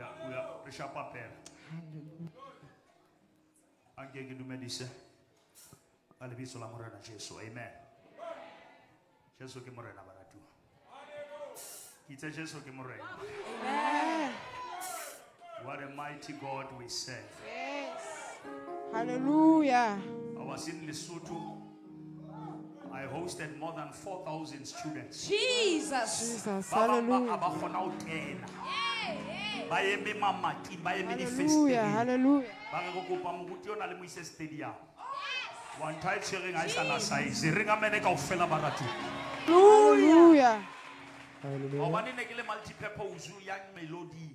We are re shapa pere. Anke ke dumedise ka lebitso la Morena Jesu. Amen. Jesu ke Morena, baratuwa. Ke itse Jesu ke Morena. Amen. What a mighty God we serve. Yes. Hallelujah. I was in Lesotho. I hosted more than 4,000 students. Jesus. Jesus. Ba bang ba Hallelujah. a ba kgona ho kena. Ba eme mamating, ba eme Hallelujah. difestereng. Hallelujah. Ba re re kopa moruti ona le mo ise stadium. Wa ntho a e tshwereng ha e sa na size. Re ngamene kaofela, baratuwa. Hallelujah. Maobane ne ke le multi-purpose ya Melody.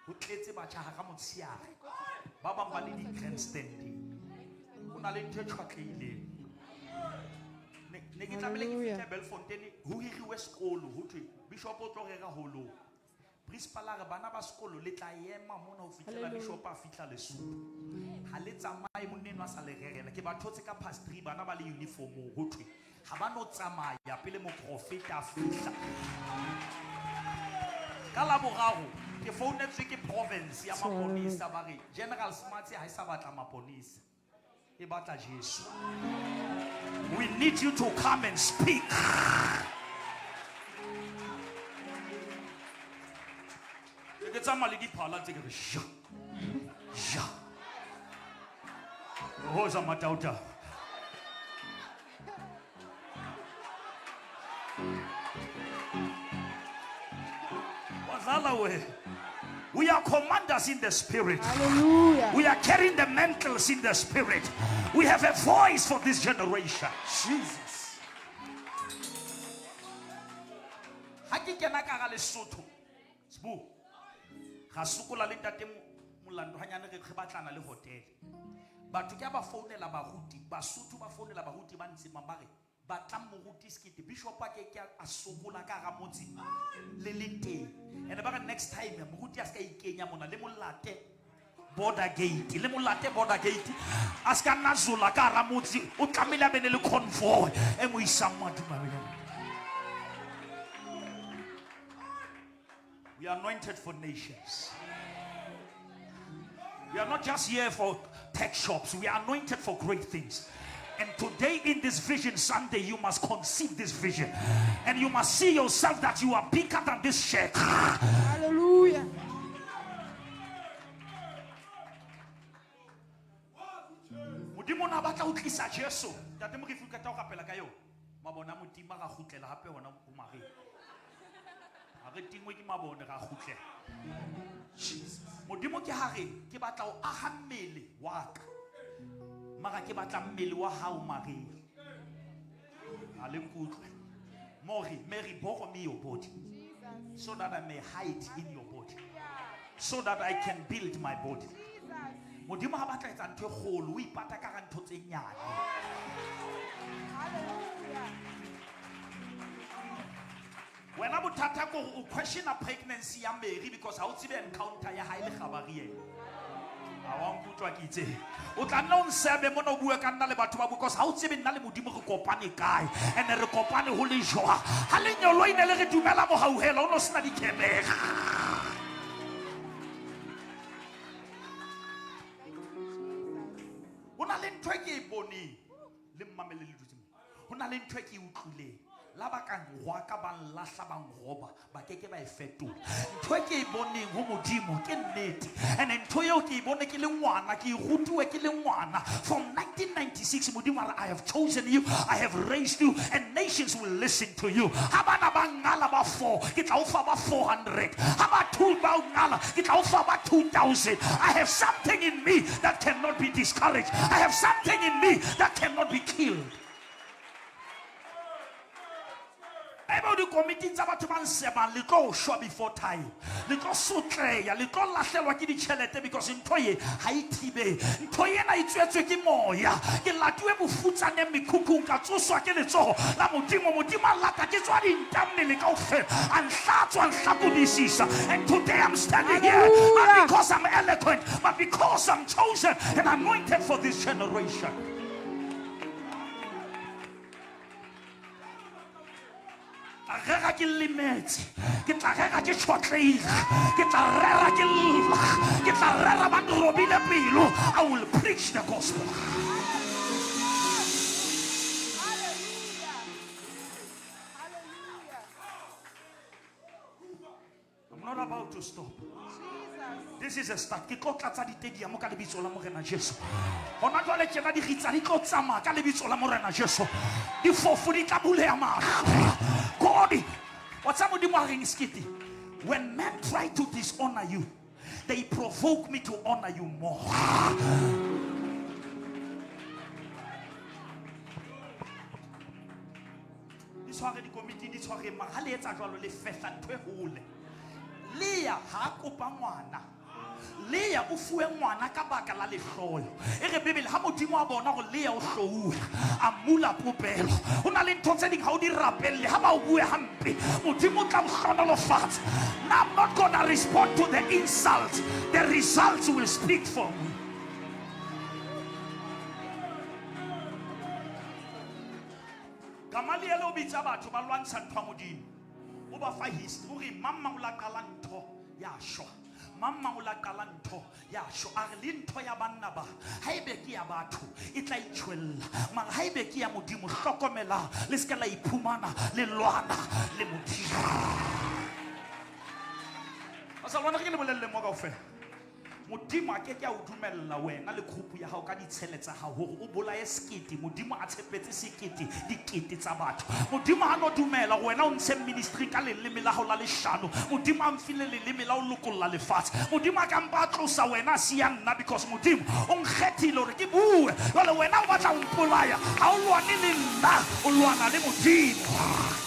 Ho tletse batjha hara motsheare. Ba bang ba le di-grandstanding. Ho na le ntho e tjhwatlehileng. Ne ke tlamehile ke Hallelujah. fihle Belfontein ho hiriwe sekolo ho thwe bishop o tlo rera holong. Principal a re bana ba sekolo le tla ema mona ho fihlela Hallelujah. bishop a fihla Lesotho. Ha le tsamaye monna enwa a sa le rerela. Ke ba thotse ka past 3 bana ba le uniformong ho thwe ha ba no tsamaya pele moprofeta a fihla. Ka la boraro ke founetswe ke province ya maponesa, ba re General Smarts ha e sa batla maponesa, e batla Jesu. We need you to come and speak. Ke tsamaya le diphala tse ke re ja ja hoza matauta wadlala we. We are commanders in the spirit. Hallelujah. We are carrying the mantles in the spirit. We have a voice for this generation. Jesus. Ha ke kena ka hara Lesotho, Sbu, ga sokola le ntate Molando hanyane re batlana le hotel. Batho ke a ba founela baruti, Basotho ba founela baruti ba ntsemang ba re batlang moruti sekete bishop a ke ke a sokola ka hara motse le le teng. And ba re next time moruti a se ka ikenya mona, le molate border gate, le molate border gate, a se ka nna zola ka hara motse, o tlamehile a bene le convoy e mo isang madumabeng. We are anointed for nations. We are not just here for tech shops. We are anointed for great things. And today in this Vision Sunday, you must conceive this vision. And you must see yourself that you are bigger than this shack. Hallelujah. Modimo o ne a batla ho tlisa Jesu. Ntate Morefi, o qeta ho rapela ka yona. Mabone a Modimo a ra kgutlela hape hona ho Maria. Ha re tingwe ke mabone, ra kgutlela. Modimo ke ha re ke batla ho aha mmele wa ka. Mara ke batla mmele wa hao, Maria. Ha le nkutlwe. Mori, Mary, borrow me your body so that I may hide in your body. So that I can build my body. Modimo ha batla etsa ntho e kgolo, o ipata ka hara ntho tse nyane. Hallelujah. Wena bothata ke hore o questiona pregnancy ya Mary because ha o tsebe encounter ya hae le Gabriel. Ha wa nkutlwa ke itse. O tla nna o nsebe mona o bue ka nna le batho ba bue because ha o tsebe nna le Modimo re kopane kae and re kopane ho le jwang. Ha lenyoloi ne le re dumela mohauhela o no sena dikebega. Ho na le ntho e ke e boneng le mmamele le dutse mo. Ho na le ntho e ke e utlwileng la ba ka nrwaka, ba nlahla, ba nroba, ba ke ke ba e fetola. Ntho e ke e boneng ho Modimo ke nnete, and ntho eo ke e bone ke le ngwana, ke e rutuwe ke le ngwana from 1996. Modimo a re, "I have chosen you, I have raised you, and nations will listen to you." Ha bana ba ngala ba 4, ke tla o fa ba 400. Ha ba 2 ba o ngala, ke tla o fa ba 2000. I have something in me that cannot be discouraged. I have something in me that cannot be killed. Ebe o dikomiting tsa batho ba nsebang, le tlo shwa before time, le tlo sotleya, le tlo lahlelwa ke ditjhelete because ntho ye ha e thibe. Ntho ena e tswetswe ke moya. Ke latuwe bofutsaneng mekhukhung, ka tsoswa ke letsoho la Modimo. Modimo a lata ke tswa dinta mmele kaofela, a nhlatswa, a nhlakodisisa, and today I'm standing here not Hallelujah. because I'm eloquent, but because I'm chosen and anointed for this generation. A rera ke. ke lemetse, ke tla rera ke tšhwatlehile, ke tla rera ke lla, ke tla rera ba nrobile pelo. I will preach the gospel. Hallelujah. Hallelujah. I'm not about to stop. Jesus. This is a start. Ke tlo tlatsa ditediamo ka lebitso la Morena Jesu. Hona jwale tjena diritsa di tlo tsamaya ka lebitso la Morena Jesu. Difofu di tla buleha mahlo. God, wa tseba Modimo a reng sekete? When men try to dishonor you, they provoke me to honor you more. Di tshware dikomiti, di tshware mang. Ha le etsa jwalo, le fehla ntho e hole. Lea ha a kopa ngwana. Lea o fuwe ngwana ka baka la lehloyo. E re Bibele ha Modimo a bona hore Lea o hlouwe, a mmula popelo. Ho na le ntho tse ding ha o di rapelle, ha ba o bue hampe, Modimo o tla o hlohonolofatsa. Now I'm not gonna respond to the insult. The results will speak for me. Gamaliel o bitsa batho ba lwantsha ntho ya Modimo. O ba fa history, o re mang mang o la qala ntho ya shwa. Mang mang o la qala ntho ya shwa. A re le ntho ya banna ba, ha ebe ke ya batho e tla itjhwella. Mara ha ebe ke ya Modimo, hlokomela le se ke la iphumana le lwana le Modimo. Bazalwane, re ke le bolelle mo kaofela. Modimo a ke ke a o dumella wena le group ya hao ka ditshele tsa hao hore o bolaye sekete. Modimo a tshepetse sekete, dikete tsa batho. Modimo ha no dumela hore wena o ntshe ministry ka leleme la hao la leshano. Modimo a mfile leleme la ho lokolla lefatshe. Modimo a ka mpa a tlosa wena a siya nna, because Modimo o nkgethile hore ke bue. Jwale wena o batla ho mpolaya, ha o lwane le nna, o lwana le Modimo.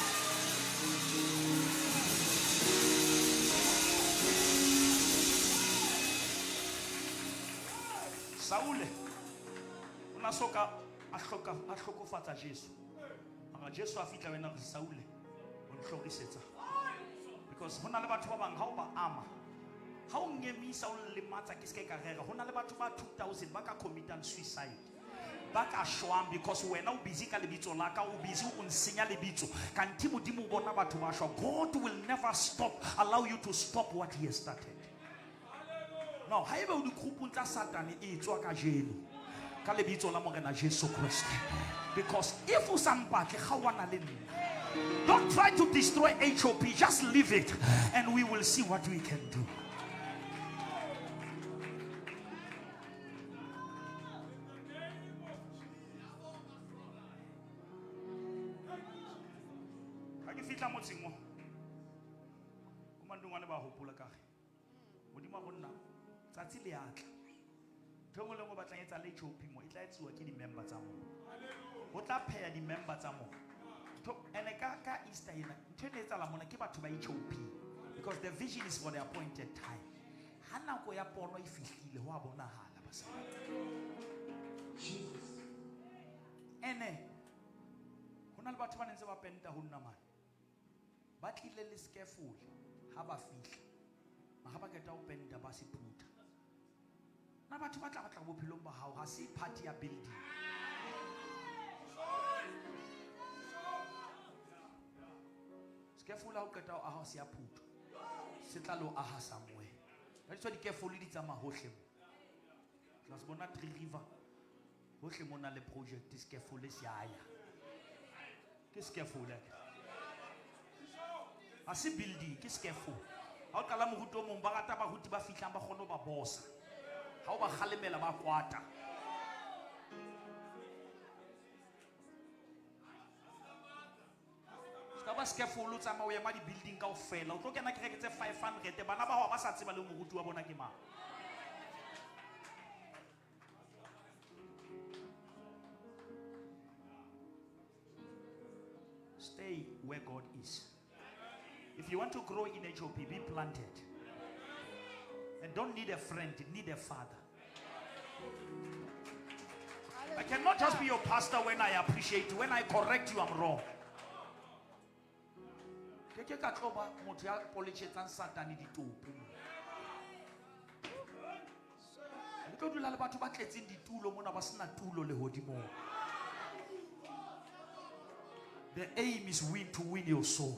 Saule o na soka a hloka, a hlokofatsa Jesu. Mara Jesu a fihla wena re Saule o nhlorisetsa. Because hona le batho ba bang ha o ba ama, ha o ngemisa o lematsa ke se ka rera. Hona le batho ba 2000 ba ka commitang suicide. Ba ka shwang because wena o busy ka lebitso la ka, o busy o nsenya lebitso. Kanti Modimo o bona batho ba shwa. God will never stop, allow you to stop what he has started. Now, haeba o dikhupung tsa Satane e tswa kajeno ka lebitso la Morena Jesu Kriste. Because if o sa mpatle, kgaohana le nna. Don't try to destroy HOP, just leave it and we will see what we can do. Ha ke fihla motseng mo, ko mandungwane ba hopola ka re, Modimo wa rona, tsatsi le a tla. Ntho e nngwe le nngwe o batlang e etsa le HOP mo, e tla etsuwa ke di-member tsa moo. Ho tla pheha di-member tsa moo. Ene ka Easter ena, ntho e ne etsahala mona ke batho ba HOP. Because the vision is for the appointed time. Ha nako ya pono e fihlile, ho a bonahala basadi. Jesus. Ene, ho na le batho ba neng ntse ba penta ho nna mane. Ba tlile le scaffold ha ba fihla. Mara ba qeta ho penta ba se phutha. Na batho ba tla batla bophelong ba hao, ha se party ya building. Scaffold ha o qeta ho aha se ya phuthwa. Se tla lo aha somewhere. Ka ditso di-scaffold di tsamaya hohle mo. Tla se bona Three River. Hohle mona le project scaffold se a ya. Ke scaffold ya. Ha se building, ke scaffold. Ha o qala moruti o mong, ba rata baruti ba fihlang ba kgone ho ba bosa. Ha o ba kgalemela ba kwata. Ska ba scaffold o tsamaya o ema di-building kaofela. O tlo kena kereke tse 500, bana ba hao ba sa tseba le moruti wa bona ke mang. Stay where God is. If you want to grow in HOP, be planted. And don't need a friend, need a father. I cannot just be your pastor when I appreciate you. When I correct you, I'm wrong. Ke ke ka tlo ba motho ya poletsetsang Satane ditopo. Le tlo dula le batho ba tletseng ditulo mona ba sena tulo lehodimong. The aim is win to win your soul.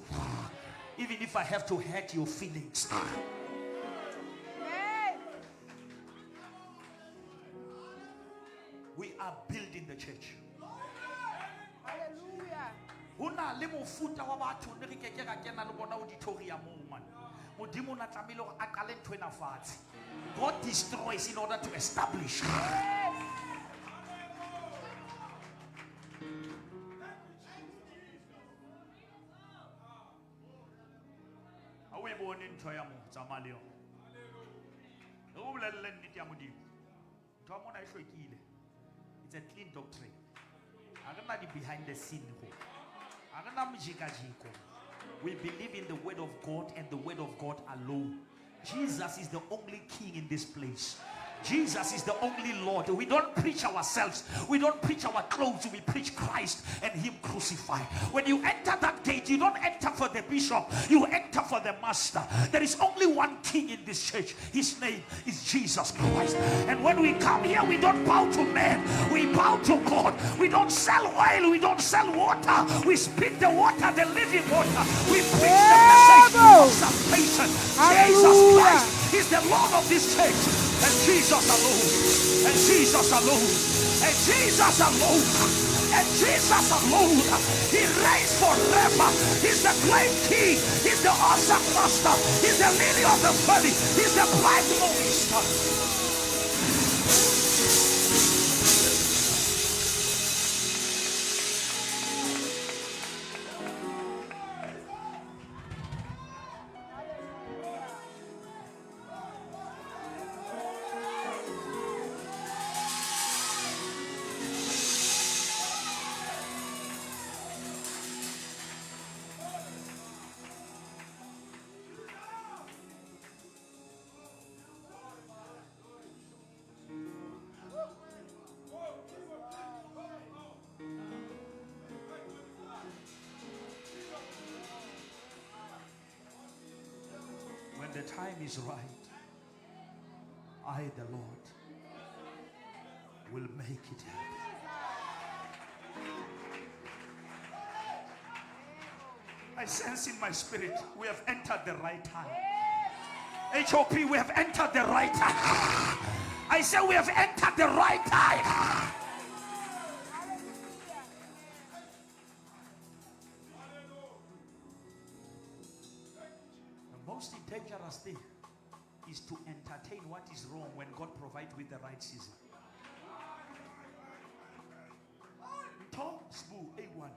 Even if I have to hurt your feelings. Amen. We are building the church. Hallelujah. Ho na le mofuta wa batho ne re keke ra kena le bona auditorium man. Modimo o na tlamehile hore a qale ntho ena fatshe. God destroys in order to establish. Yes. Ha o e bone ntho ya mo tsamaya le yona. Re o bolelle nnete ya Modimo. Ntho ya mona e hlwekile. It's a clean doctrine. Ha re na di behind the scene go. Ha re na mojikajiko. We believe in the word of God and the word of God alone. Jesus is the only king in this place. Jesus is the only Lord. We don't preach ourselves. We don't preach our clothes. We preach Christ and Him crucified. When you enter that gate, you don't enter for the bishop. You enter for the master. There is only one king in this church. His name is Jesus Christ. And when we come here, we don't bow to man. We bow to God. We don't sell oil. We don't sell water. We speak the water, the living water. We preach the message of salvation. Jesus Hallelujah. Christ is the Lord of this church. And Jesus alone. And Jesus alone. And Jesus alone. And Jesus alone. He reigns forever. He's the great king. He's the awesome master. He's the lily of the valley. He's the bright morning star. When the time is right, I, the Lord, will make it happen. I sense in my spirit we have entered the right time. HOP, we have entered the right time. I say we have entered the right time. Hallelujah. The most dangerous thing is to entertain what is wrong when God provides with the right season. Ntho sbu A1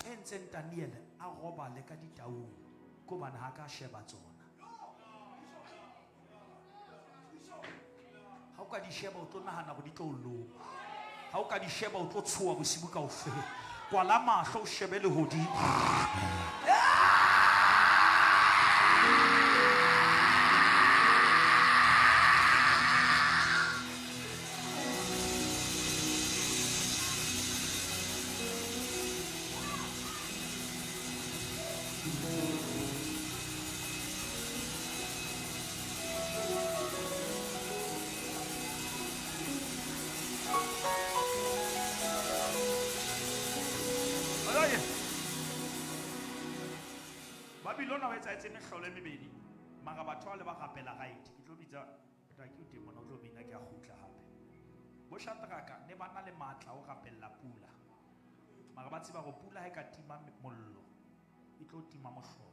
e ntseng Daniel a robale ka ditaung ke hobane ha ka sheba tsona. Ha o ka di sheba o tlo nahana hore di tlo o loma. Ha o ka di sheba o tlo tshoha bosibu kaofela. Kwala mahlo o shebe lehodimo. Jwale, Babylona o etsahetse mehlolo e mebedi mara batho ba le ba rapela right. Ke tlo bitsa Taki o teng mona o tlo bina ke a kgutla hape. Bo Shadraka ne ba na le matla ho rapella pula. Mara ba tseba hore pula ha e ka tima mollo, e tlo tima mohlolo.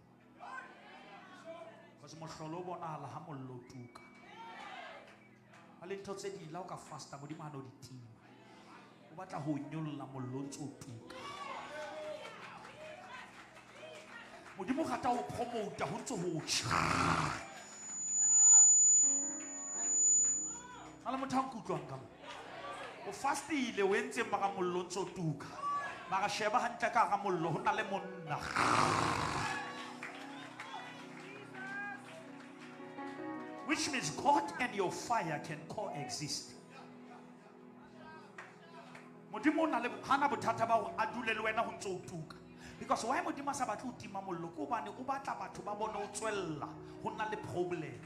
Because mohlolo o bonahala ha mollo o tuka. Ha le ntho tse ding la o ka fasta Modimo ha no di tima. O batla ho nyolla mollo o ntso o tuka. Modimo o rata ho promota ho ntso ho tjha. Ha le motho a nkutlwang ka mo. O fastile o entse mara mollo o ntso o tuka. Mara sheba hantle ka hara mollo ho na le monna. Which means God and your fire can coexist. Modimo o na le hana bothata ba hore a dule le wena ho ntso o tuka. Because why Modimo a sa batle ho tima mollo? Ke hobane o batla batho ba bone o tswella ho na le problem.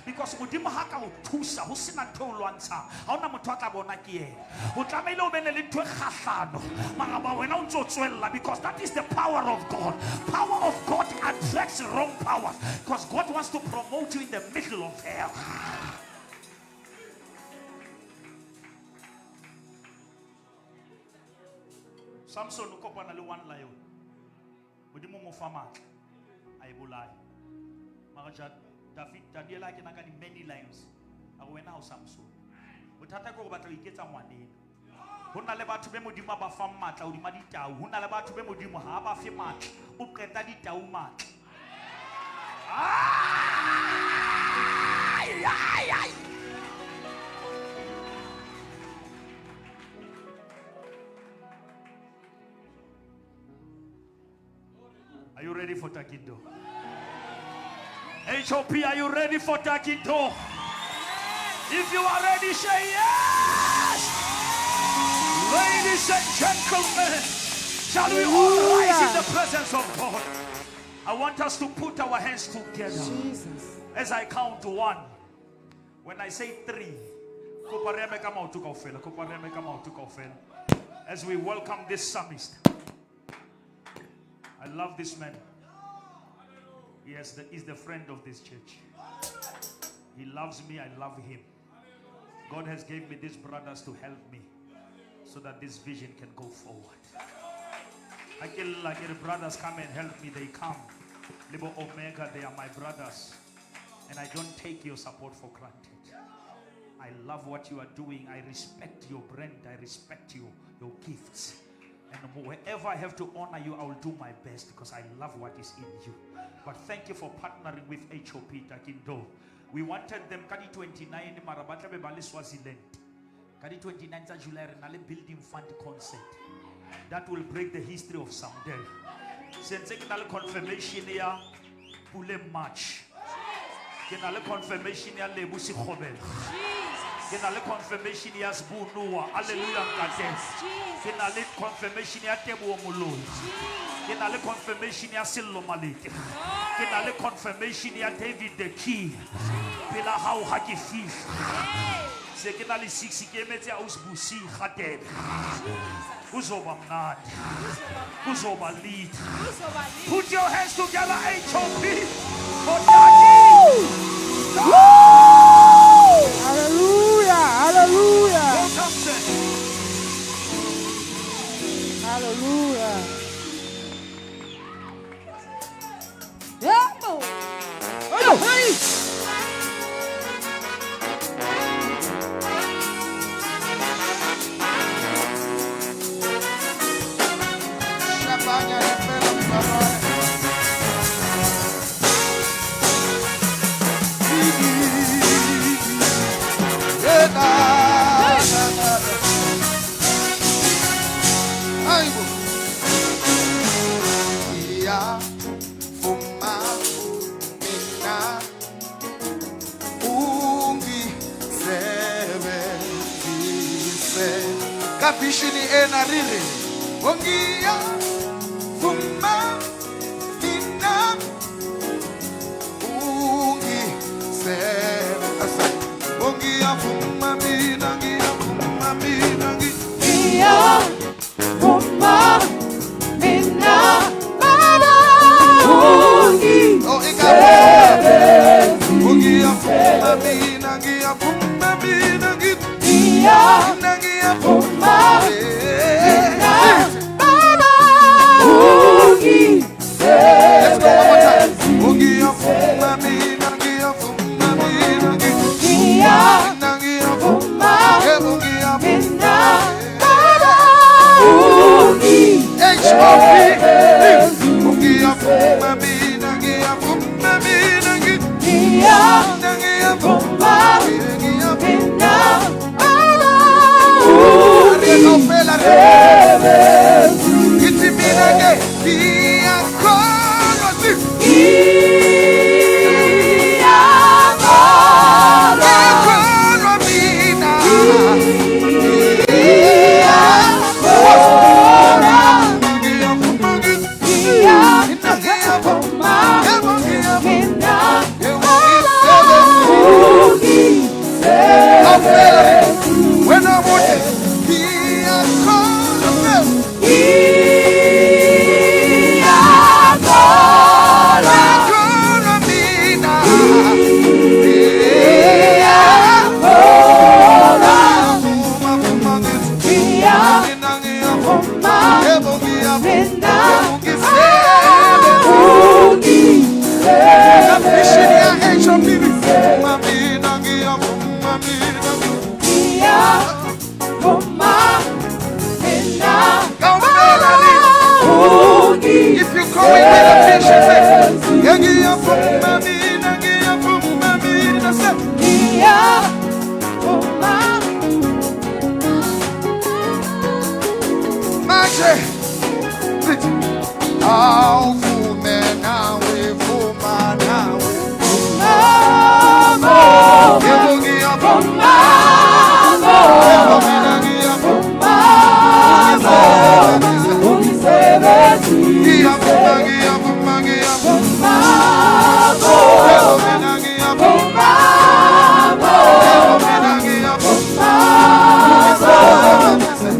Because modimo ha ka o thusa ho sena ntho e o lwantshang, ha hona motho a tla bona ke yena. O tlamehile o bene le ntho e kgahlano, mara ba wena o ntso tswella, because that is the power of God. Power of God attracts wrong powers, because God wants to promote you in the middle of hell. Samson o kopana le one lion. Modimo mo fa matla, a e bolaya. Mara David, Daniel a kena ka di many lions. A re wena ha o Samson. Bothata ke hore o batla ho iketsa ngwaneno. Ho na le batho be modimo a ba fang matla hodima ditau. Ho na le batho be modimo ha a ba fe matla, o qeta ditau matla. Ai, ai, ai. Are you ready for Takindo? HOP, are you ready for Takindo? If you are ready, say yes! Ladies and gentlemen, shall we all rise in the presence of God? I want us to put our hands together. Jesus. As I count 1. When I say 3, kopa re eme ka maoto kaofela, kopa re eme ka maoto kaofela. As we welcome this psalmist. I love this man. He is the friend of this church. He loves me, I love him. God has gave me these brothers to help me so that this vision can go forward. I can like the brothers come and help me, they come. Libo Omega, they are my brothers. And I don't take your support for granted. I love what you are doing. I respect your brand. I respect your gifts. And wherever I have to honor you, I will do my best because I love what is in you. But thank you for partnering with HOP Takindo. We wanted them ka di 29 mara ba tla be ba le Swaziland. Ka di 29 tsa July re na le building fund concert. That will break the history of Samdel. Sentse ke na le confirmation ya Pule March. Ke na le confirmation ya Lebo Sekgobela. Ke na le confirmation ya Sbu Noah. Hallelujah, ntate. Ke na le confirmation ya Teboho Moloi. Ke na le confirmation ya Sello Malete. Ke na le confirmation ya David the Key. Pela hao ha ke fihla. Se ke na le 6 ke emetse ausi Busi Kgatebe. Kuzoba mnandi. Kuzoba lit. Put your hands together, HOP. For Daddy. Hallelujah, hallelujah. Welcome, sir. Hallelujah. Yeah. Oh, hey. Kapishini ena rire ongia fuma mina ungi sebe asa ongia fuma mina ngia fuma mina ngia fuma mina baba ungi oh ika ongia fuma mina ngia fuma mina ngia ngia fuma mina baba ungi. Let's go one more time. Ongia fuma mina ngia fuma mina ngia ngia fuma ongia mina baba ungi H-O-P ongia fuma mina ngia fuma mina ngia ngia fuma ngia mina baba Ngithi mina ke ngiyakholwa ngiyakholwa mina ngiyakholwa Say, Ngiyavuma. Manje sithi awuvume nawe, vuma nawe. Yebo, ngiyavuma. Yebo, mina ngiyavuma. Ungisebenzise. Ngiyavuma, ngiyavuma, ngiyavuma. Yebo, mina ngiyavuma. Yebo, mina ngiyavuma.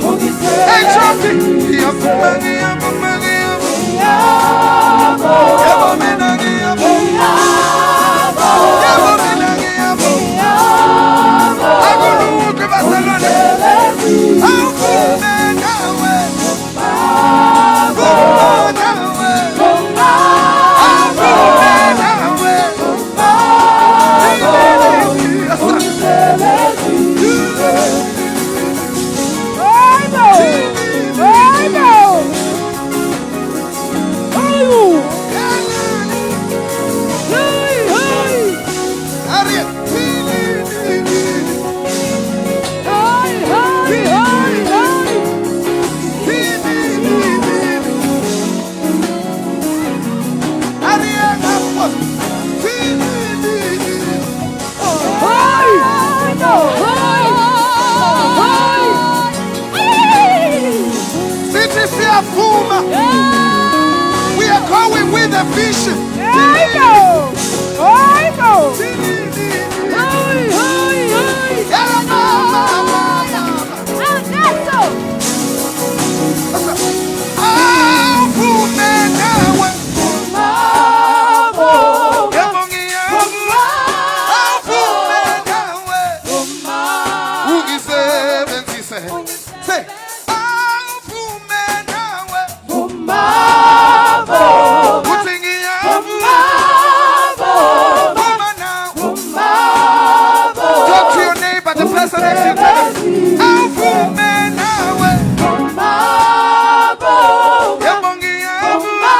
Ungisebenzise. Hey, Trophy! Ngiyavuma, ngiyavuma, ngiyavuma. Yebo, mina ngiyavuma. Yebo, mina ngiyavuma. Akulutho, bazalwane. Awuvume nawe. Vuma nawe. Awuvume nawe. Ariel. Ariel, up. Sithi siyavuma. We are going with a vision. Awuvume nawe. Yebo, ngiyavuma. Awuvume nawe. Ungisebenzise. Say, awuvume nawe. Uthi ngiyavuma. Vuma nawe. Talk to your neighbor, the person next to you. Tell them, awuvume nawe. Yebo, ngiyavuma.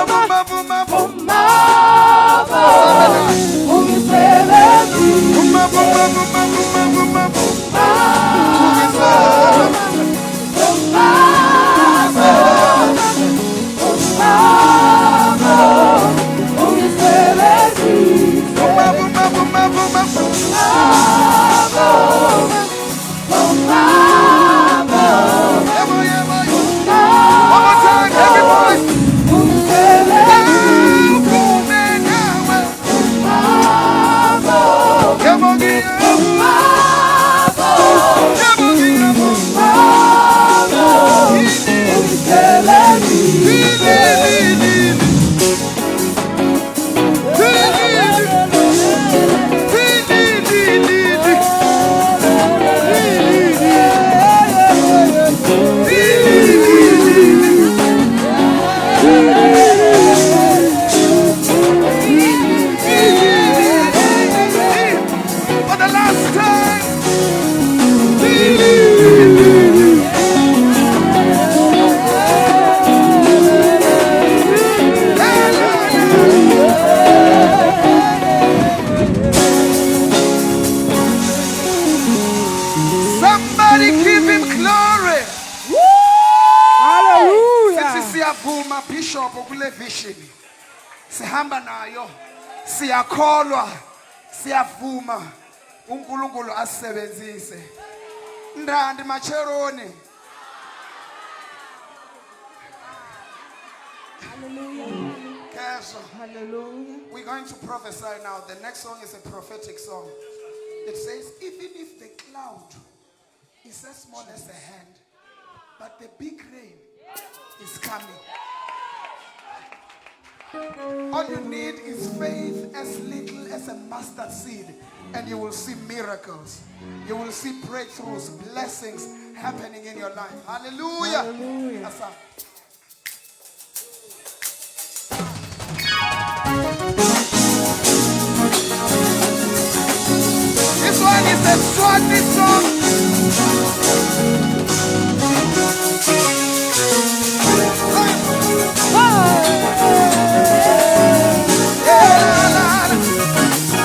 Vuma, vuma, vuma. Vuma, vuma, vuma, vuma, vuma, vuma. Ungisebenzise. Vuma, vuma, vuma, vuma, vuma. Yebo, yebo, yebo. One more time, everybody. Awuvume nawe. Yebo, ngiyavuma. Yebo, ngiyavuma. For the last time. Somebody give him glory. Sithi siyavuma, Bishop, kule vision. Sihamba nayo. Siyakholwa. Siyavuma. uNkulunkulu asebenzise. Ndandi macheroni. Keso. Hallelujah. We're going to prophesy now. The next song is a prophetic song. It says, even if the cloud is as small as a hand, but the big rain is coming. All you need is faith as little as a mustard seed, and you will see miracles. You will see breakthroughs, blessings happening in your life. Hallelujah. Hallelujah. Asa. This one is a Swati song. Yeah, la, la.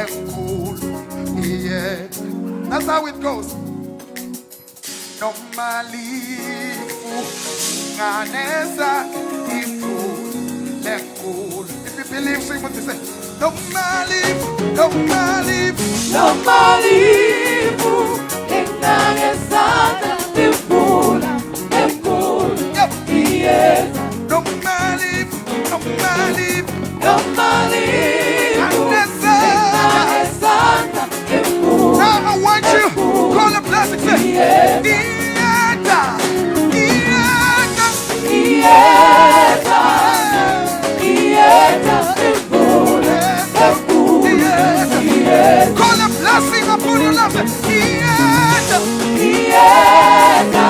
enkulu iye. That's how it goes. Noma lifu nganesa imvula enkulu. If you believe, sing with me, say noma lifu, noma lifu, Noma lifu lingangesandla imvula enkulu Yep. iyeza. Noma lifu, noma lifu, Noma lifu Ngangesandla. lingangesandla imvula Now I want you call a blessing, say iyeza. Iyeta, iyeta, Iyeza, iyeza imvula enkulu iyeta. iyeza. Call a blessing upon your life. Iyeta, Iyeza,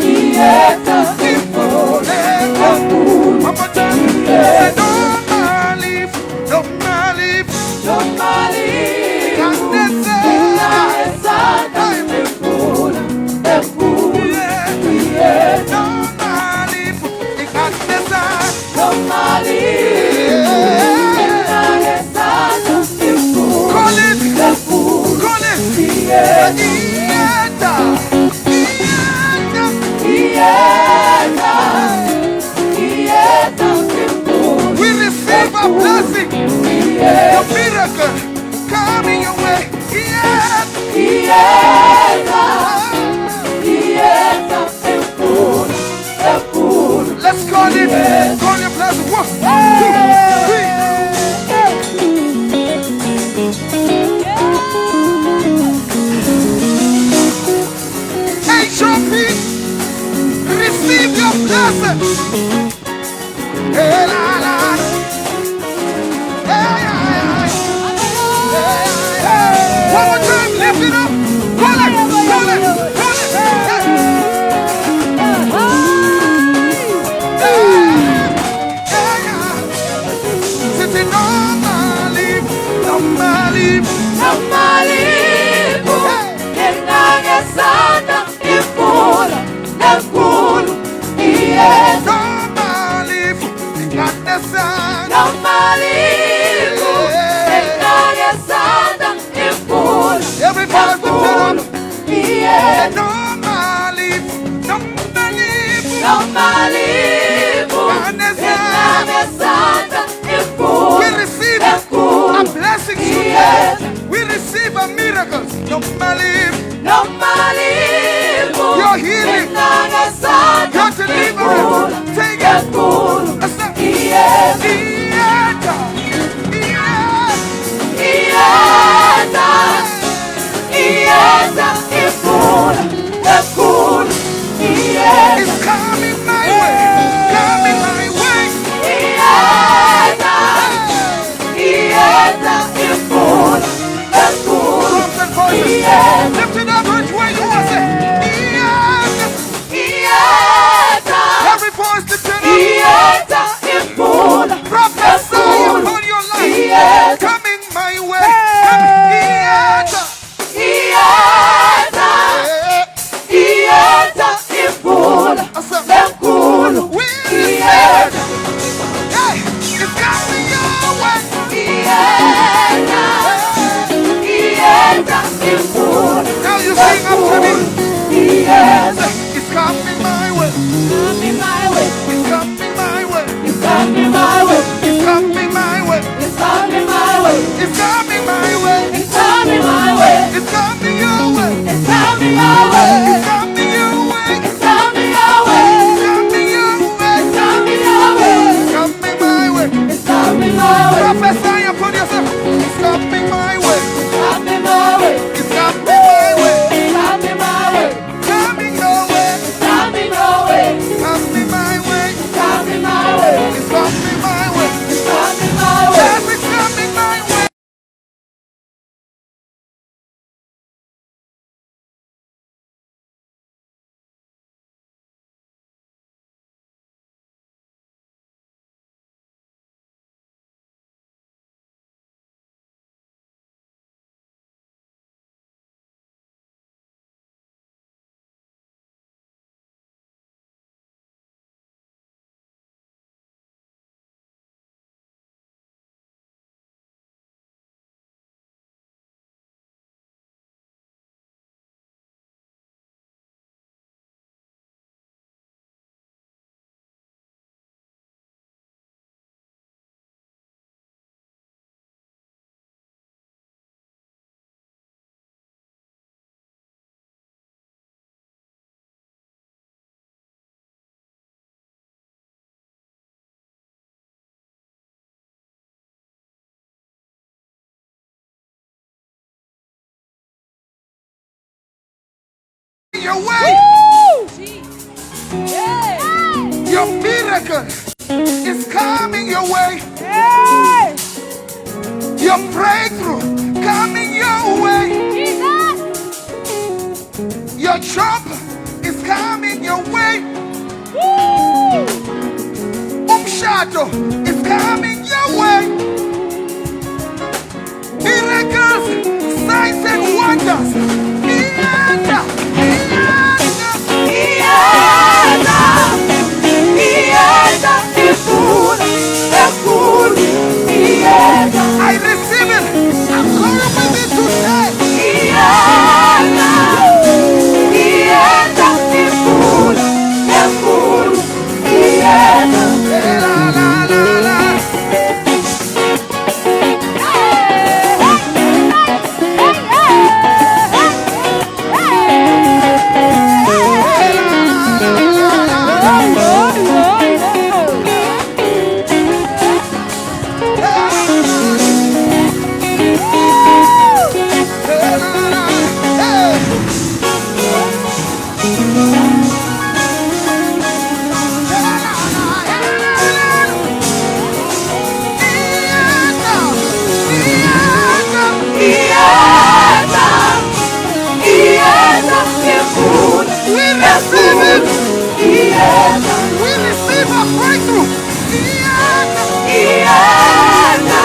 iyeza imvula enkulu One more time. Say, noma lifu, noma lifu, Noma lifu ngangesandla. lingangesandla imvula enkulu iyeza. Noma lifu, ngangesandla. Noma lifu lingangesandla imvula Call it, enkulu call it. iyeza. Iyeta, iyeta. Iyeza, iyeza imvula We receive a blessing, iyeza. a miracle coming your way. Yes. Iyeza, iyeza imvula enkulu. Let's call it. Call your blessing. 1, 2, 3. HOP, receive your blessing. Hey, la, la. Hey, hey, hey. Hey, hey. One more time, lift it up. Call it, call it, call it. Hey, hey, hey. Sitting on my leaf, on my leaf. Noma lifu lingangesandla imvula enkulu iyeza. Noma lifu, ngangesandla. Noma lifu lingangesandla imvula Every voice lifted up. enkulu iyeza. Noma lifu, noma lifu. Noma lifu lingangesandla imvula We receive a enkulu blessing today. iyeza. We receive a miracle. Noma lifu, Noma lifu Your healing. lingangesandla your deliverance. imvula Take it. enkulu That's it. iyeza. Iyeta, iyeta. Iyeza, iyeza imvula enkulu iyeza. It's coming my way. Coming my way. Iyeza, iyeza imvula enkulu Drums and voices. iyeza. Lift it up and where you are. Say, iyeta. Iyeza, Every voice lifted up. iyeza imvula Prophesy enkulu upon your life. iyeza. Coming my way. Coming. Iyeta. Iyeza, iyeza imvula enkulu We receive it. iyeza. Hey, it's coming your way. Iyeza, iyeza imvula Now you see your way. Your miracle is coming your way. Your breakthrough coming your way. Your job is coming your way. Umshado is coming your way. Miracles, signs and wonders. Iyeza, iyeza, Iyeza, iyeza imvula enkulu, iyeza. I receive it. I'm going with it today. Iyeza, iyeza imvula enkulu, iyeza. La, la, la, la. Iyeza, iyeza imvula We receive it. iyeza. We receive a breakthrough. Iyeza. Iyeza,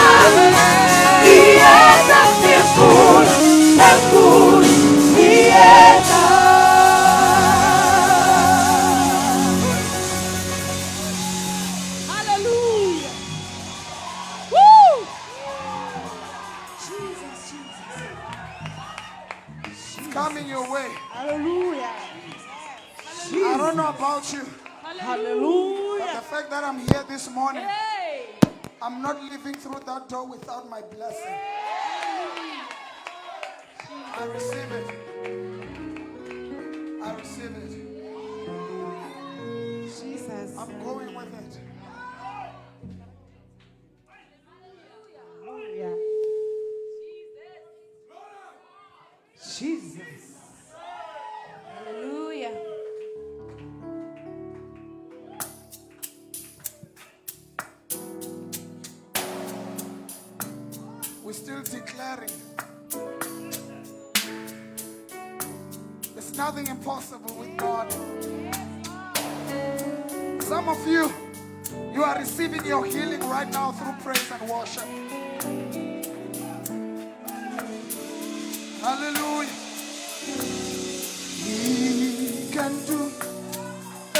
iyeza imvula enkulu, iyeza. Hallelujah. Woo! Jesus, Jesus. It's coming your way. Hallelujah. I don't know about you, but Hallelujah. the fact that I'm here this morning, Hey. I'm not leaving through that door without my blessing. I receive it. I receive it. Jesus. I'm going with it. Hallelujah. Jesus. Hallelujah. We're still declaring. There's nothing impossible with God. Some of you, you are receiving your healing right now through praise and worship. Hallelujah. He can do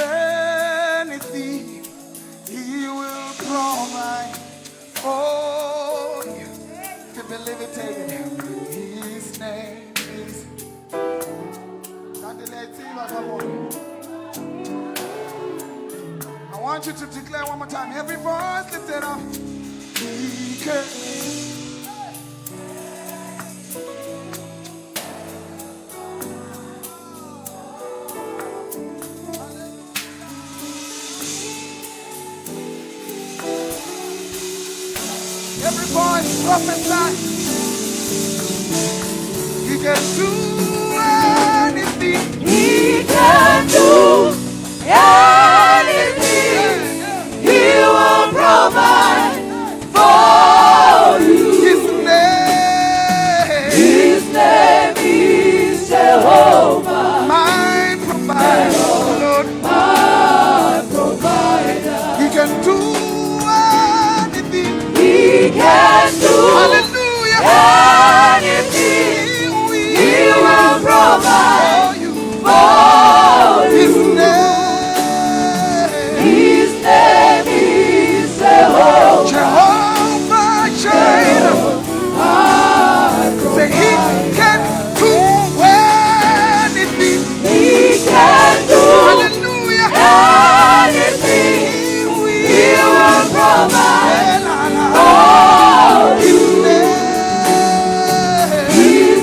anything. He will provide for you. If you believe it, take it. His name is. Come on. I want you to declare one more time. Every voice lifted up. He can. Every voice prophesy. He can do anything. He can do anything. He will provide for you. His name, His name is Jehovah, my provider, Lord. my provider. He can do anything. He can do Hallelujah. anything. He will He will provide for you. for His you. name, His name is Jehovah, Jehovah Jireh. my Say he provider. can do anything. He can do Hallelujah. anything. He will. He will provide La, la, la. for His you. name, His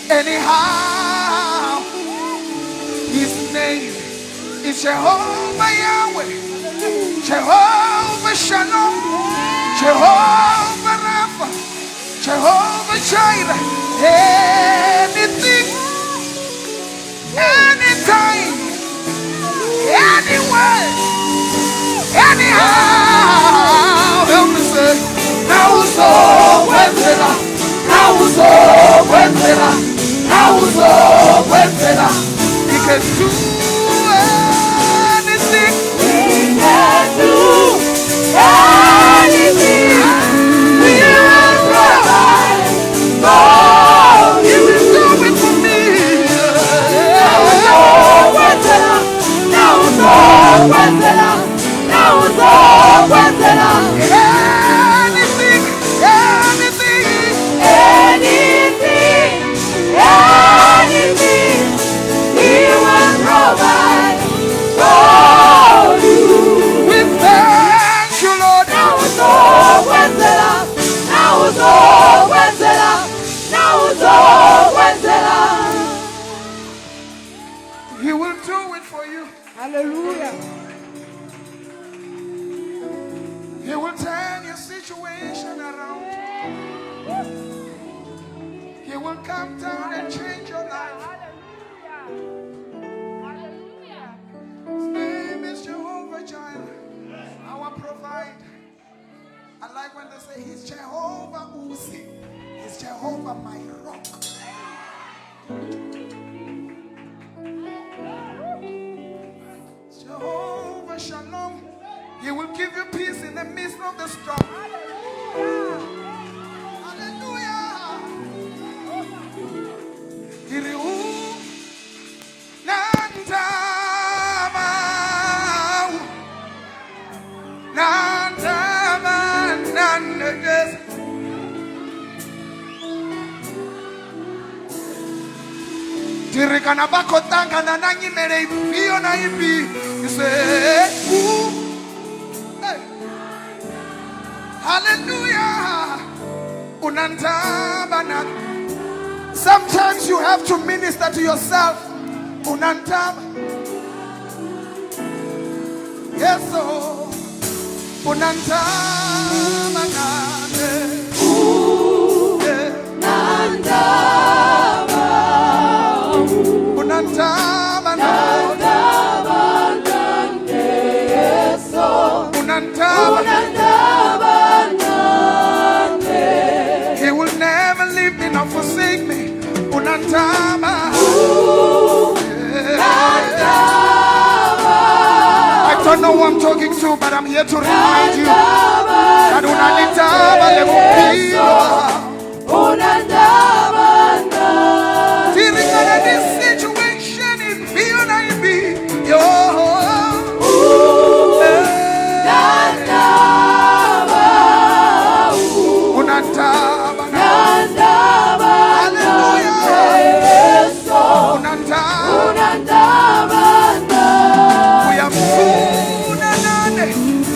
Anyhow. His name is Jehovah Yahweh, Jehovah Shalom, Jehovah Rapha, Jehovah Jireh. Anything, anytime, anywhere, anyhow. Help me say, now so wenzela, now so wenzela, now so wenzela. He can do anything. He can do anything. He will provide for He you. will do it for me. Nawuzokwenzela, nawuzokwenzela, nawuzokwenzela. Anything, anything. Anything, anything, He will provide for you. We thank you, Lord. Nawuzokwenzela, nawuzokwenzela, nawuzokwenzela. He will do it for you. Hallelujah. He will turn your situation around. He will come down and change your life. His name is Jehovah Jireh, our provider. I like when they say he's Jehovah Uzi. He's Jehovah my rock. Jehovah Shalom. He will give you peace in the midst of the storm. Hallelujah. Iriu nandaba, nandaba, nandes. Tirikana ba khou ṱangana na nyimele ifhio na ifhio. You say, ooh. Hey. Hallelujah. Unandaba na. Sometimes you have to minister to yourself. Unandaba. Yes, oh. Unandaba na. Yeah. Nandaba, Unandaba na. nandaba, nandeso. Unandaba. Unandaba, nande. He will never leave me nor forsake me. Unandaba. Nandaba, I don't know who I'm talking to, but I'm here to remind you that unandaba le bophelo. Unandaba, nande. Tirikana this situation ifhio na ifhio. Nandaba, Unandaba na. nandaba, Hallelujah. nandeso. Unandaba. Unandaba, nande. Uyamfuna nane.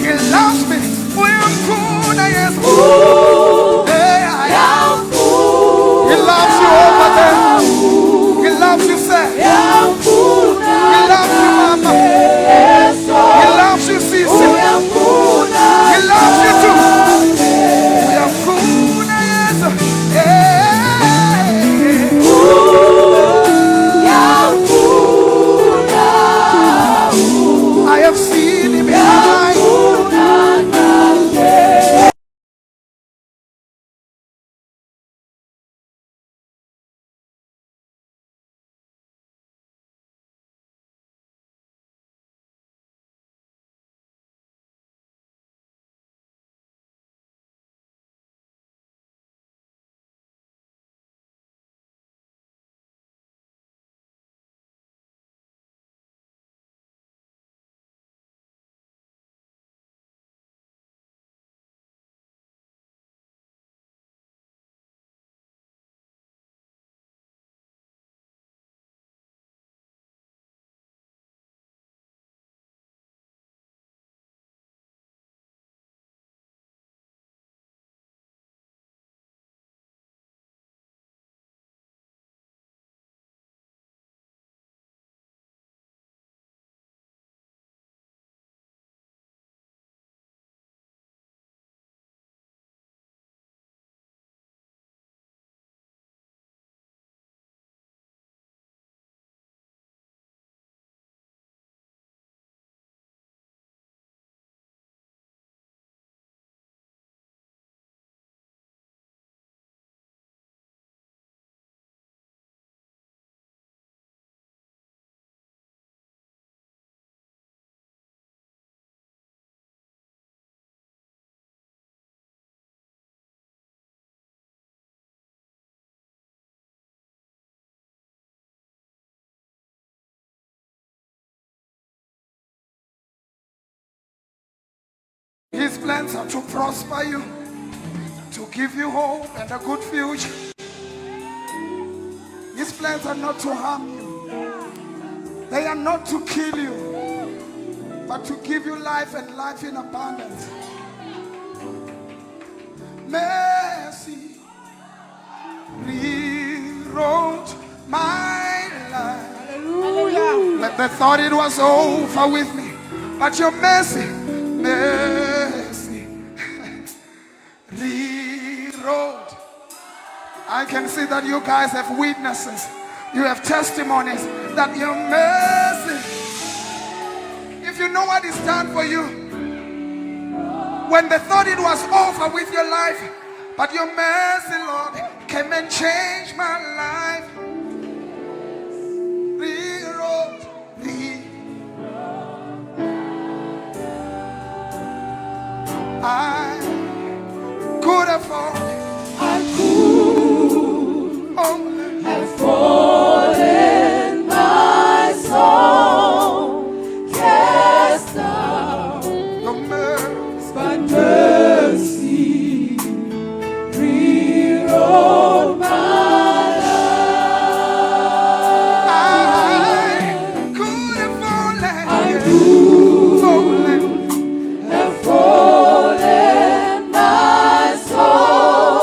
He loves me. Uyamfuna Yesu. Hey, He loves you over there. He loves you, sir. He loves you, mama. He loves you, sister. He loves you too. Uyamfuna Yesu. Hey. I have seen him behind. His plans are to prosper you, to give you hope and a good future. His plans are not to harm you. They are not to kill you, but to give you life and life in abundance. Mercy rewrote my life. Hallelujah. But they thought it was over with me. But your mercy, mercy, rewrote. I can see that you guys have witnesses. You have testimonies that your mercy. If you know what is done for you, when they thought it was over with your life, but your mercy, Lord, came and changed my life. Rewrote, I could have fallen. I could Oh, have fallen, my soul cast down, your mercy. but mercy rewrote my life. I could have fallen. I could Fallen. have fallen, my soul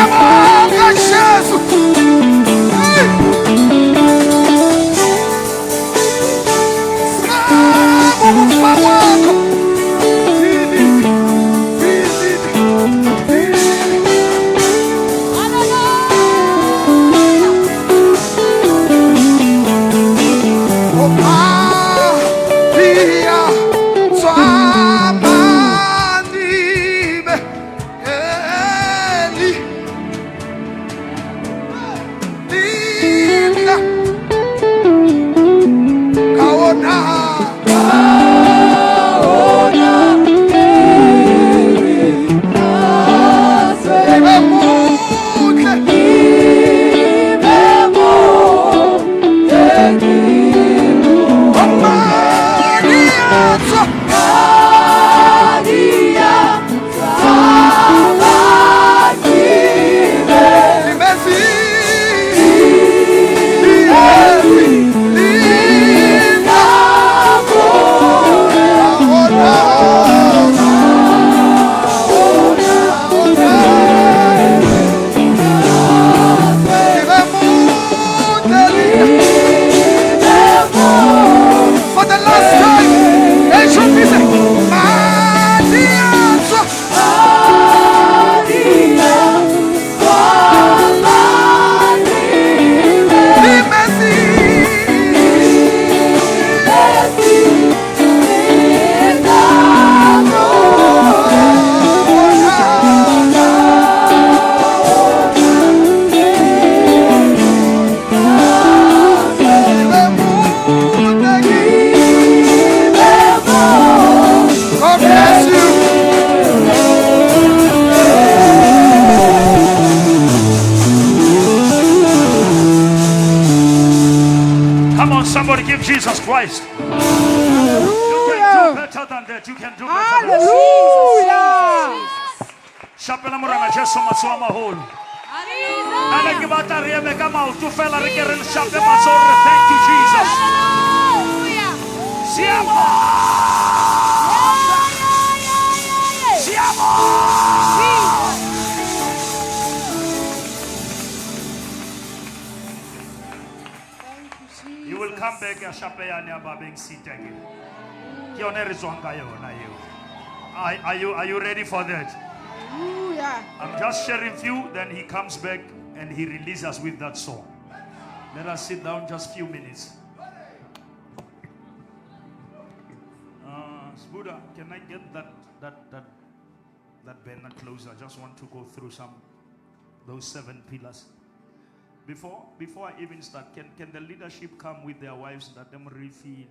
Ngiyabonga Jesu. Hey! Saba ukufa kwakho. Feel it, feel it, feel it. Opha tswamanibe eli linda kaona ibe muhle. Maria. For the last time, it be say, Maria. God bless you. Come on, somebody give Jesus Christ. You can do better than that. You can do better than that. Hallelujah. Shapela Morena Jesu matsoho a maholo. Nna ne ke batla re eme ka maoto fela re ke re le shape matsoho re thank you, Jesus. Siyabonga. Siyabonga. Thank you, Jesus. You will come back ya shape yane ya babeng sita ke. Ke yone re tswang ka yona eo. Are you ready for that? Hallelujah. I'm just sharing few, then he comes back and he releases us with that song. Let us sit down just few minutes. Sbuda, can I get that banner closer? I just want to go through some those seven pillars. Before I even start, can the leadership come with their wives? Ntate Morifi,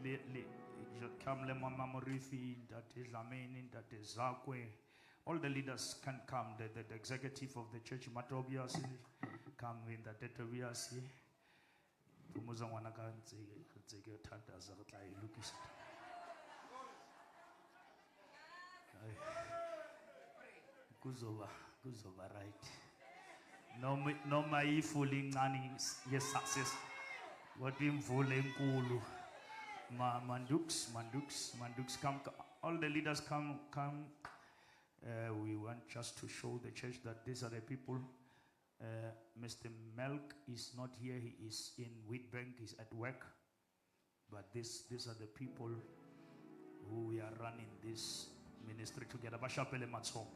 come le Mama Morifi, Ntate Dlamini, Ntate Zakwe. All the leaders can come. The executive of the church, Matobias, come with Ntate Tobias. Phumuza ngwana ka ntse ke thandaza re tla e lokisa. Ai. Kuzoba right. Noma ifula incane ye-success kodwa imvula enkulu. Mandux, Mandux, Mandux, come, come. All the leaders come, come. We want just to show the church that these are the people. Mr. Melk is not here. He is in Witbank. He's at work. But these are the people who we are running this ministry together. Ba shapele matsoho.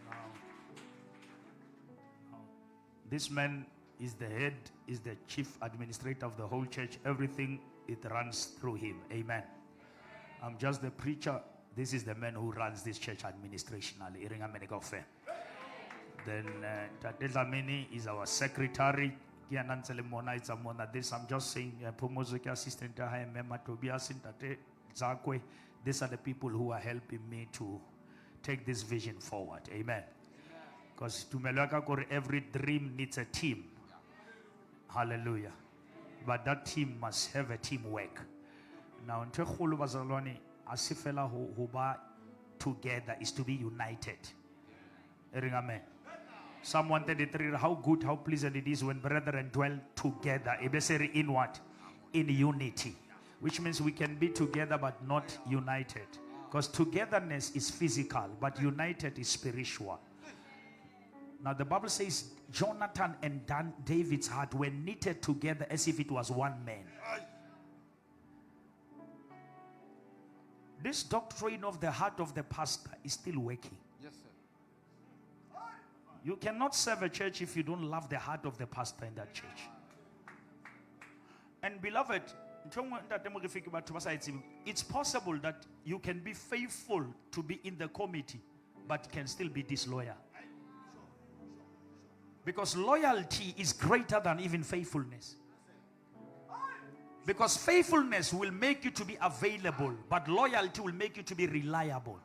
Now, this man is the head, is the chief administrator of the whole church. Everything, it runs through him. Amen. I'm just the preacher. This is the man who runs this church administrationally. E reng amen kaofela. Then Ntate Dlamini is our secretary. Ke yena ntse le mona, etsa mona. This I'm just saying, Phomozo ke assistant ya hae, Mme Tobias, Ntate Zakwe. These are the people who are helping me to take this vision forward. Amen. Because tumelo ya ka kore every dream needs a team. Hallelujah. But that team must have a teamwork. Now, ntho e kgolo bazalwane, a se fela ho ba together, is to be united. E reng amen. Psalm 133, how good, how pleasant it is when brethren dwell together. E be se re in what? In unity. Which means we can be together but not united. Because togetherness is physical, but united is spiritual. Now, the Bible says Jonathan and David's heart were knitted together as if it was one man. This doctrine of the heart of the pastor is still working. Yes, sir. You cannot serve a church if you don't love the heart of the pastor in that church. And beloved, ntho e nngwe ntate Morefi ke batho ba sa e tsebeng, it's possible that you can be faithful to be in the committee, but can still be disloyal. Because loyalty is greater than even faithfulness. Because faithfulness will make you to be available, but loyalty will make you to be reliable.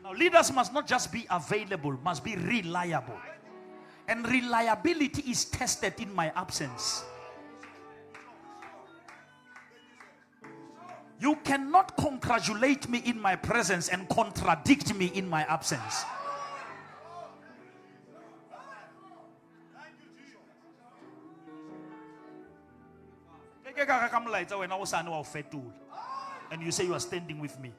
Now, leaders must not just be available, must be reliable. And reliability is tested in my absence. You cannot congratulate me in my presence and contradict me in my absence. Ke ke ka re ka molaetsa wena o sane wa o fetola. And you say you are standing with me.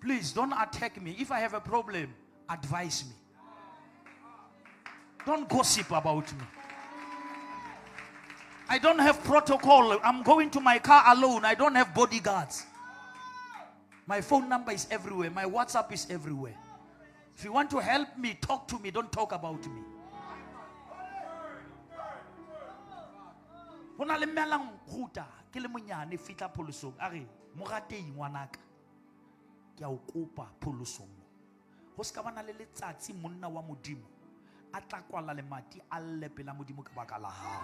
Please don't attack me. If I have a problem, advise me. Don't gossip about me. I don't have protocol. I'm going to my car alone. I don't have bodyguards. My phone number is everywhere. My WhatsApp is everywhere. If you want to help me, talk to me. Don't talk about me. Ho na le mme a la nkguta, ke le monyane, fihla pholosong. A re, moratei ngwanaka, ke a o kopa pholosong mo. Ho ska ba na le letsatsi monna wa Modimo a tla kwala lemati a lle pela Modimo ka baka la hao.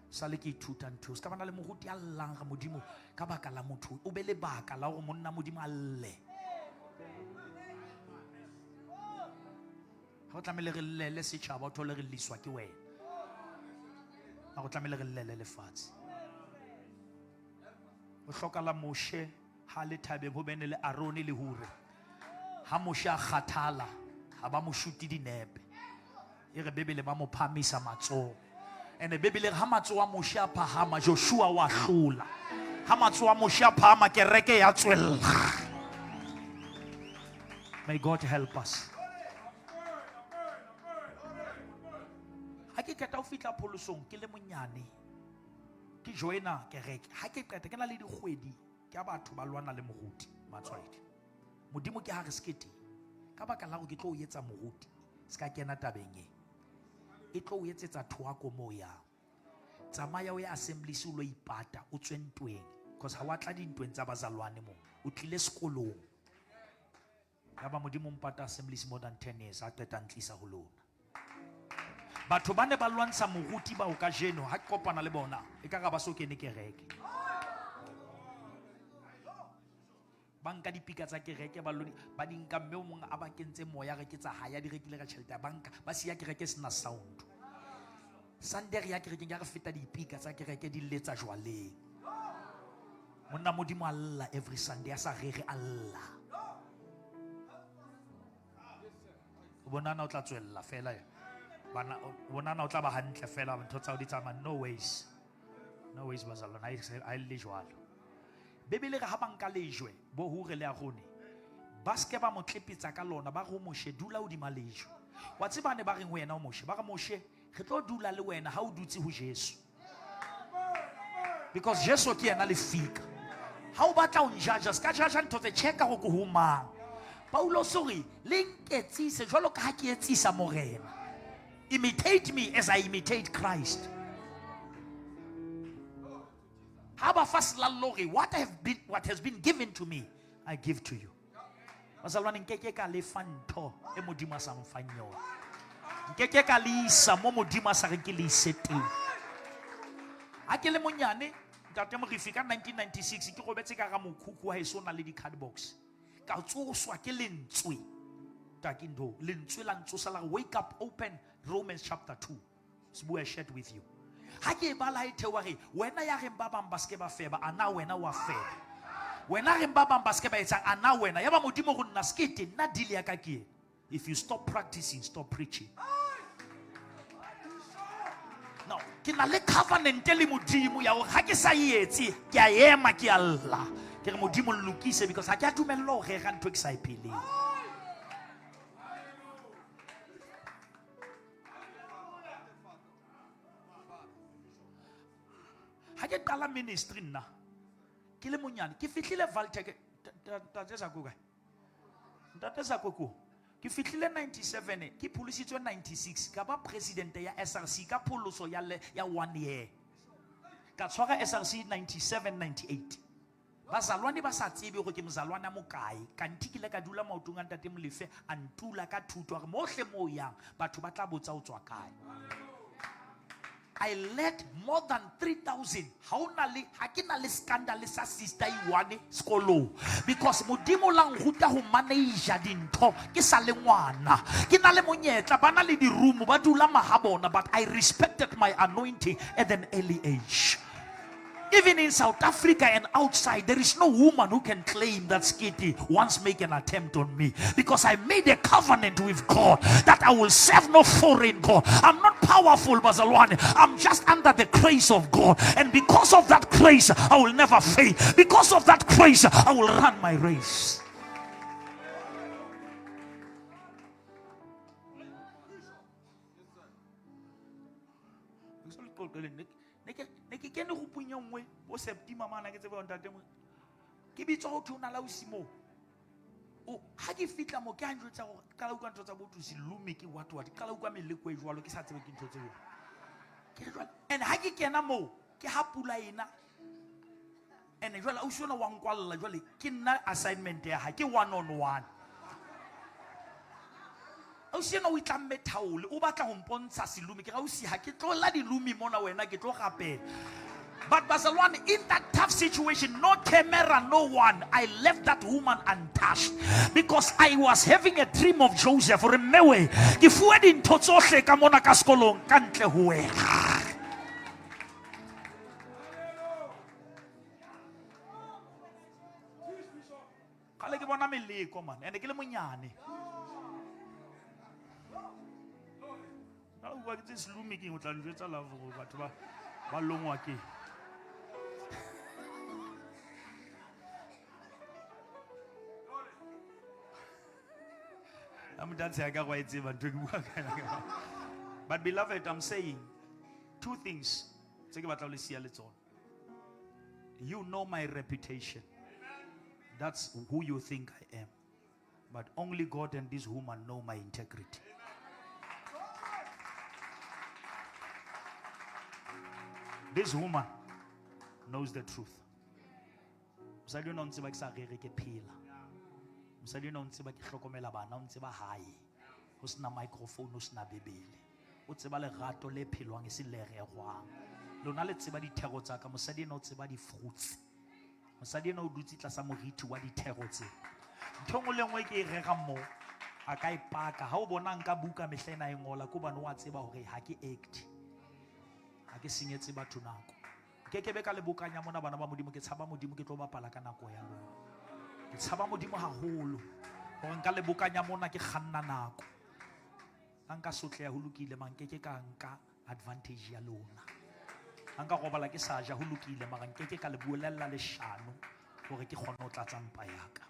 Sale ke ithuta ntho eo. Se ka ba na le moruti a llang ga Modimo ka baka la motho. O be lebaka la hore monna Modimo a lle. Ha o tlamehile re llele setjhaba, o thole re lliswa ke wena. Ha o tlamehile re llele lefatshe. Ho hlokahala Moshe ha le thabeng ho bene le Arone le Hure. Ha Moshe a kgathala, ha ba mo shoot dinepe. E re Bibele ba mo phamisa matsoho. Ene Bibele ha matsoho a Moshe a phahama, Joshua wa hlola. Ha matsoho a Moshe a phahama, kereke ya tswella. May God help us. Ha ke qeta ho fihla pholosong ke le monyane, ke joina kereke. Ha ke qeta ke na le dikgwedi ke a batho ba lwana le moruti Matshwaedi. Modimo ke ha re se ke teng. Ka baka la hore ke tlo o etsa moruti, se ka kena tabeng e. E tlo o etsetsa thoako moo yang. Tsamaya o ye assemblies o lo ipata, o tswe ntweng. Because ha wa tla dintweng tsa bazalwane moo, o tlile sekolong. Ya ba Modimo o mpata assemblies more than 10 years, a qeta ntlisa ho lona. Batho ba ne ba lwantsha moruti bao kajeno, ha ke kopana le bona, e ka re ba so kene kereke. Ba nka dipika tsa kereke, ba lo di, ba di nka, mme o mong a ba kentse moya, re ke tsa hae, a di rekile ka tjhelete ya banka, ba siya kereke e sena sound. Sunday re ya kerekeng, ya re feta dipika tsa kereke di letsa jwaleng. Monna Modimo a lla every Sunday, a sa rere a lla. O bona na o tla tswella fela ya. Bana, o bona na o tla ba hantle fela, ntho tsa hao di tsamaya. No ways. No ways, bazalwane, ha e le jwalo. Bibele re ha ba nka lejwe, bo Hure le Arone, ba se ke ba mo tlepetsa ka lona, ba re ho Moshe, dula hodima lejwe. Wa tseba ne ba reng ho yena ho Moshe? Ba re, Moshe, re tlo dula le wena ha o dutse ho Jesu. Because Jesu ke yena lefika. Ha o batla ho njaja, se ka jaja ntho tse, checka hore ke ho mang. Paulos o re, le nketsise jwalo ka ha ke etsisa Morena. Imitate me as I imitate Christ. Ha ba fa selallo re, what has been given to me, I give to you. Bazalwane, nkeke ka lefa ntho e Modimo a sa mfang yona. Nkeke ka le isa mo Modimo a sa reng ke le ise teng. Ha ke le monyane, ntate Morefi, ka 1996, ke robetse ka hara mokhukhu wa heso o nang le di-cardbox. Ka tsoswa ke lentswe. Taki ntho, lentswe la ntsosa la re, wake up, open Romans chapter 2. Sbu, I shared with you. Ha ke e bala e theoha re, wena ya reng ba bang ba se ke ba feba, a na wena wa feba? Wena reng ba bang ba se ke ba etsang a na wena ya ba modimo go nna sekete nna deal ya ka ke ena. If you stop practicing, stop preaching. Now, ke na le covenant le modimo ya gore ga ke sa e etse ke a ema ke a lla ke re modimo nlokise because ga ke a dumella go rera ntho e ke sa e pheleng. Ga ke qala ministry nna ke le monyane ke fihlile Valtech ntate Sako kae? Ntate Sako ko ke fihlile 97 ke pholositswe 96 ka ba president ya SRC ka pholoso ya le, ya 1 year ka tshwara SRC 97 98 bazalwane ba sa tsebe gore ke mozalwane a mokae kanti ke ile ka dula maotong a ntate Molefe a ntula ka thuto a re mohle mo o yang batho ba tla botsa o tswa kae. I led more than 3000 ha ona le ha ke na le scandal sa sister Iwane sekolong because modimo la nruta ho manage dintho ke sa le ngwana ke na le monyetla ba na le di-room ba dula mahabona but I respected my anointing at an early age. Even in South Africa and outside, there is no woman who can claim that Skiti once make an attempt on me. Because I made a covenant with God that I will serve no foreign God. I'm not powerful, Bazalwane. I'm just under the grace of God. And because of that grace, I will never fail. Because of that grace, I will run my race. Ne ke kene go punya nngwe bo septima mana ke tsebe ntate mo ke bitswa go thona la osimo o ha ke fitla mo ke a njwetsa gore ke qala utlwa ntho tsa bo thusi lume ke what what ke qala utlwa meleko e jwalo ke sa tsebe ke ntho tseo ke re jwale and ha ke kena moo ke ha pula ena and jwale ausi ona wa nkwalla jwale ke nna assignment ya hae ke one on one. Ausi ena o itlamme thaole o batla ho mpontsha selume ke re ausi ha ke tlo la dilumi mona wena ke tlo rapela. But Bazalwane, in that tough situation, no camera, no one, I left that woman untouched because I was having a dream of Joseph. Re mmewe ke fuwe dintho tsohle ka mona ka sekolong ka ntle ho wena. Kgale ke bona meleko man, ene ke le monyane. Ka bua ke tse selume ke eng, o tla njwetsa love hore batho ba longwa ke. A motho a ka go a e tseba ntho e ke bua ka yona. But beloved, I'm saying two things tse ke batla ho le siya le tsona. You know my reputation. That's who you think I am. But only God and this woman know my integrity. This woman knows the truth. Mosadi ona o ntseba ke sa rere ke phela. Mosadi ona o ntseba ke hlokomela bana, o ntseba hae. Ho sena microphone, ho sena bebele. O tseba lerato le phelwang e seng le rerwang. Lona le tseba dithero tsa ka, mosadi ena o tseba di-fruits. Mosadi ena o dutse tlasa moriti wa dithero tse. Ntho e nngwe le nngwe ke e rerang moo, a ka e paka. Ha o bona nka buka mehla ena e ngola, ke hobane wa tseba hore ha ke act. Ha ke senyetse batho nako. Ke ke be ka le bokanya mona bana ba Modimo, ke tshaba Modimo, ke tlo bapala ka nako ya lona. Ke tshaba Modimo haholo hore nka le bokanya mona ke kganna nako. Ha nka sotleha ho lokile, mara nkeke ka nka advantage ya lona. Ha nka robala ke sa ja ho lokile, mara nkeke ka le buelella leshano hore ke kgone ho tlatsa mpa ya ka.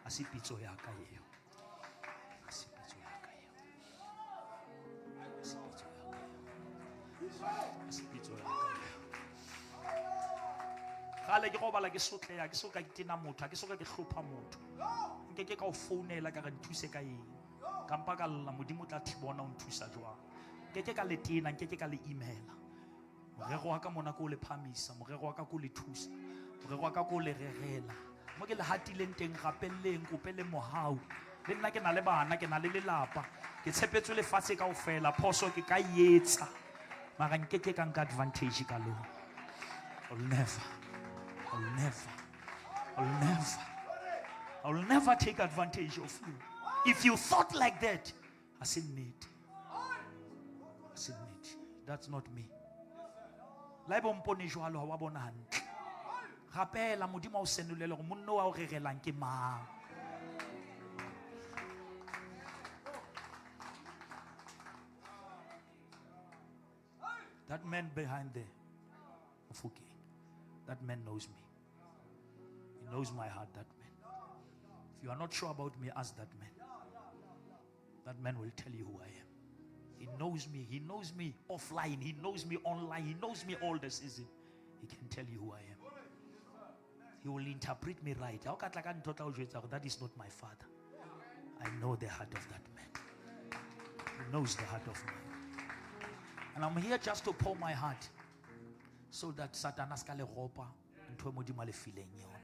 Ha se pitso ya ka eo. Ha se pitso ya ka eo. Ha se pitso ya ka eo. Ha se pitso ya ka eo. Kgale ke robala ke sotleha, ke so ka ke tena motho, ha ke so ka ke hlopha motho. Nkeke ka o founela ka re nthuse ka eng. Ka mpa ka lla, Modimo o tla bona o nthusa jwang. Nkeke ka le tena, nkeke ka le imela. Morero wa ka mona ke o le phamisa, morero wa ka ke o le thusa, morero wa ka ke o le rerela. Mo ke le hatileng teng, rapelleng, kopeleng mohau. Le nna ke na le bana, ke na le lelapa. Ke tshepetswe lefatshe kaofela, phoso ke ka etsa. Mara nkeke ka nka advantage ka lona. I'll never, I'll never, I'll never, I'll never take advantage of you. If you thought like that, I say nnete. I say nnete. That's not me. La ebe o mpone jwalo ha wa bona hantle. Rapela Modimo a o senolele gore monna o a o rerelang ke mang. That man behind there, Mofokeng, that man knows me. He knows my heart, that man. If you are not sure about me, ask that man. That man will tell you who I am. He knows me. He knows me offline. He knows me online. He knows me all the season. He can tell you who I am. He will interpret me right. Ha o ka tla ka ntho tla o jwetsa hore that is not my father. I know the heart of that man. He knows the heart of man. And I'm here just to pour my heart so that Satan a ska le ropa ntho e Modimo a le fileng yona.